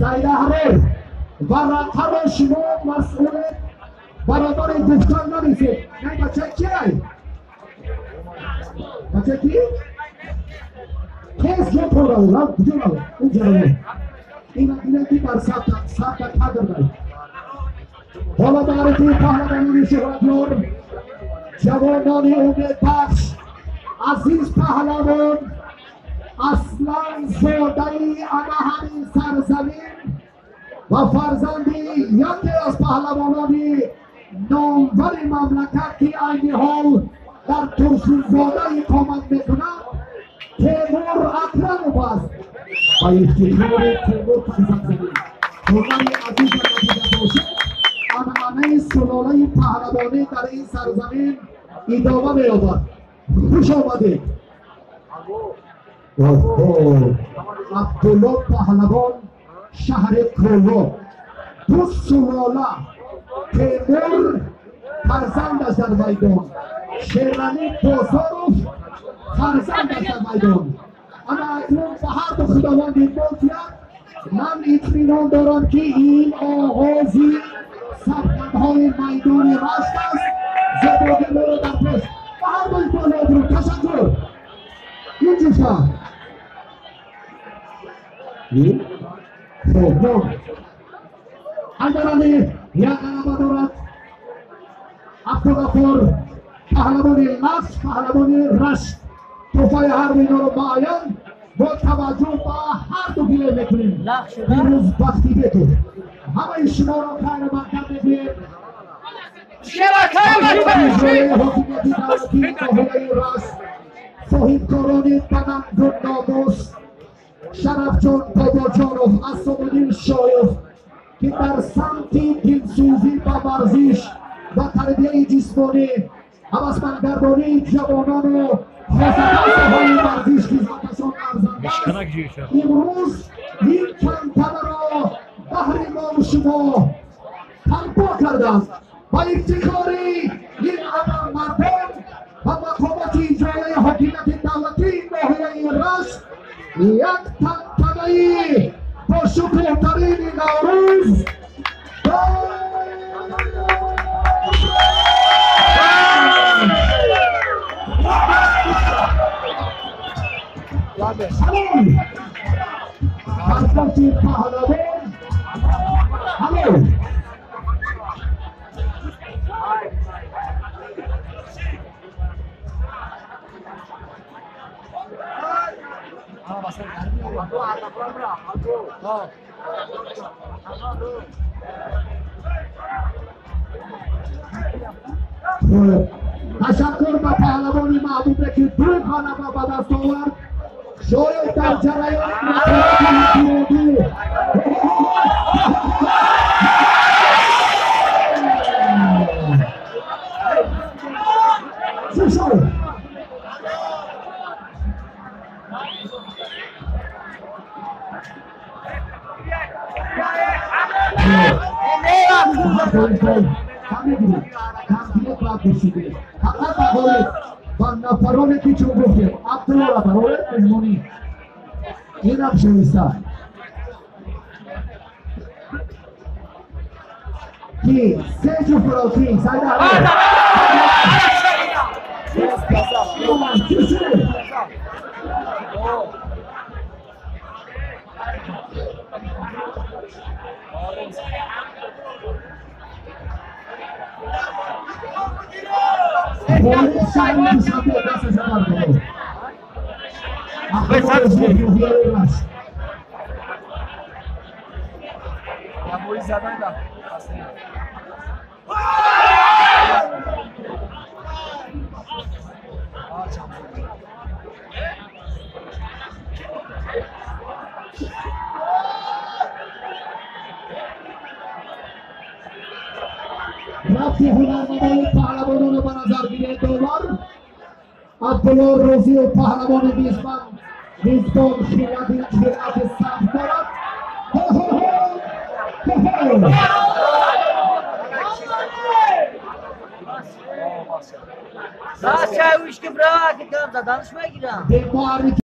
Сайдаҳрор ва рақами шумо масъули баробари гуфтан нависед. Не, бача киай? Бача ки? Тез ҷо порав, рав, куҷо рав? Унҷа рав. Ина ина ки бар сабта кадр дай. Ҳоло маърифи паҳлавонони шӯҳратёр, ҷавонони умедбахш, азиз паҳлавон, аслан зодаи ана ҳамин сарзамин ва фарзанди яке аз паҳлавонони номвари мамлакат, ки айни ҳол дар Турсунзода иқомат мекунад, Темур Акрамов аст. Ба ифтихори Темур фарзандзанӣ ҳунари азиза надида бошед, анъанаи сулолаи паҳлавонӣ дар ин сарзамин идома меёбад. Хуш омадед. Абдулло паҳлавон, шаҳри Кӯлоб, ду сулола, Темур фарзандаш дар майдон, Шералӣ Бозоров фарзандаш дар майдон. Ана акнун ба ҳарду Худованди мулкият ман итминон дорам, ки ин оғози сабқатҳои майдони Рашт аст. Зебоги моро дар пеш ба ҳардуи паҳлавон ташаккур. Ин ҷуфта хоб ном Ҳайдаралӣ як ғалаба дорад. Абдуғафур паҳлавони Лахш, паҳлавони Рашт. Тӯҳфаи ҳарду инҳоро муайян бо таваҷҷӯҳ ба ҳарду гилем мекунем. Пирӯз Бахтибеков, ҳамаи шуморо хайру баракат мегӯем. Ҳокимияти давлатии ноҳияи Рашт, соҳибкорони банангу номус, Шарафҷон Бобоҷонов, Асомуддин Шоев, ки дар самти дилсӯзӣ ба варзиш ва тарбияи ҷисмонӣ, ҳавасмандгардонии ҷавонону хосатан соҳаи варзиш хизматашон арзанда аст, имрӯз ин тантанаро баҳри мову шумо барпо карданд. Ба ифтихори ин абармардон ва мақомоти иҷроияи ҳокимияти давлатии ноҳияи Рашт як тантанаи бошукӯҳтарини Наврӯз. Барпоти паҳлавон. Ҳало ташаккур ба паҳлавони маҳбубе, ки ду ғалаба ба даст овард. Шояд дар ҷараёни рақобати инфиродӣ фақат ба ғолиб ва нафароне, ки чун гуфтем, Абдуллора барои меҳмонӣ инам шоиста ки се ҷуфтро ки Сайдаҳрор. Шаҳри Душанбе дасташа бардорад. Рафти ҳунарнамои паҳлавононро ба назар гиред, довар. Абдулло Розиев паҳлавони мизбан, мизбон хирати ҷуръати сахт дорад. Хо-хо-хо! Хо-хо! Daha çay içtim bırak, gidelim de danışmaya gidelim. به معرفی